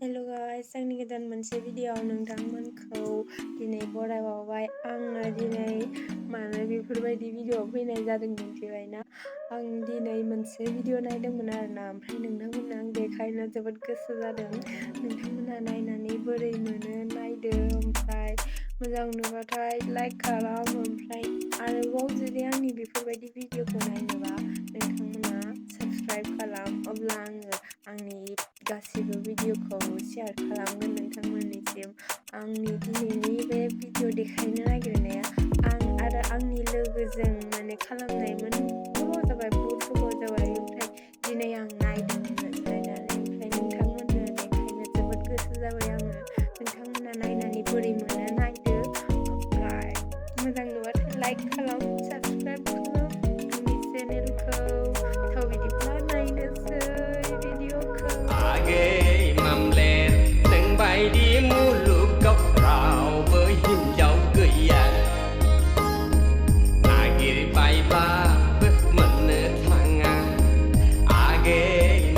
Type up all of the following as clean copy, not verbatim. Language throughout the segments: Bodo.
हेलो गाइस, आंनि गोदान मोनसे भिडिअ'आव नोंथांमोनखौ दिनै बरायबावबाय। आङो दिनै मानो बेफोरबायदि भिडिअ' फैनाय जादों मिथिबायना? आं दिनै मोनसे भिडिअ' नायदोंमोन आरोना, ओमफ्राय नोंथांमोननो आं देखायनो जोबोद गोसो जादों। नोंथांमोनहा नायनानै बोरै मोनो नायदो, ओमफ्राय मोजां नुबाथाय लाइक खालाम। ओमफ्राय आरोबाव जुदि आंनि बेफोरबायदि भिडिअ'खौ नायनोबा नोंथांमोना साबस्क्राइब खालाम, अब्ला आङो आंनि गासिबो भिडिअ'खौ शेयार खालामगोन नोंथांमोननिसिम। आंनि दिनैनि बे भिडिअ' देखायनो नागिरनाया आं आरो आंनि लोगोजों खालामनायमोन। गोबाव जाबाय, बहुत गोबाव जाबाय, ओमफ्राय दिनै आं नायदोंमोन। नायनानै ओमफ्राय नोंथांमोननो देखायनो जोबोद गोसो जाबाय आङो। नोंथांमोना नायनानै बोरै मोनो नायदो, ओमफ्राय मोजां नुबाथाय लाइक खालाम, साबस्क्राइब खालाम आंनि चेनेलखौ। थ' बिदिब्ला नायनोसै भिडिअ'खौ। Mamler नोंबायदि मुलुगाव रावबो हिनजाव गैया, नागिरबायब्लाबो मोननो थाङा।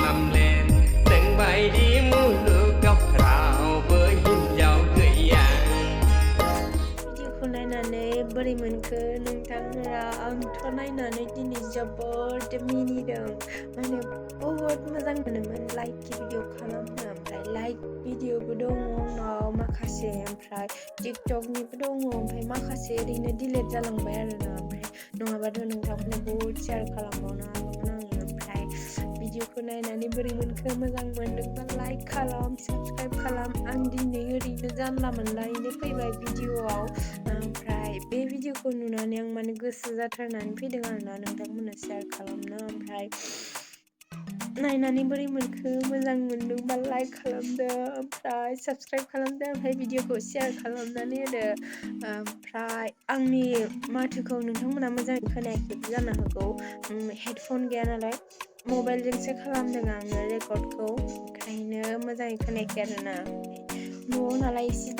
मामलेर नोंबायदि मुलुगाव रावबो हिनजाव गैया। भिडिअ'खौ नायनानै बोरै मोनखो नोंथांमोना? आंथ' नायनानै दिनै जोबोद मिनिदों, बहुत मोजां मोनोमोन लाइक भिडिअ' खालामनो। ओमफ्राय लाइक भिडिअ'बो दङ आंनाव माखासे, ओमफ्राय टिकटकनिबो दङ, ओमफ्राय माखासे ओरैनो डिलेट जालांबाय आरोना। ओमफ्राय नङाबाथ' नोंथांमोननो बहुद शेयार खालामबावनो हागौमोन आङो। ओमफ्राय भिडिअ'खौ नायनानै बोरै मोनखो? मोजां मोनदोंबा लाइक खालाम, साबस्क्राइब खालाम। आं दिनै ओरैनो जानला मोनलायैनो फैबाय भिडिअ'आव, ओमफ्राय बे भिडिअ'खौ नुनानै आं गोसो जाथारनानै फैदों आरोना नोंथांमोननो शेयार खालामनो। ओमफ्राय नायनानै बोरै मोनखो? मोजां मोनदोंबा लाइक खालामदो, ओमफ्राय साबस्क्राइब खालामदो, ओमफ्राय भिडिअ'खौ शेयार खालामनानै होदो। ओमफ्राय आंनि माथोखौ नोंथांमोना मोजाङै खोनायाखैबो जानो हागौ, हेडफन गैया नालाय मबाइलजोंसो खालामदों आङो रेकर्डखौ, ओंखायनो मोजाङै खोनायाखै आरोना। न'आव नालाय एसे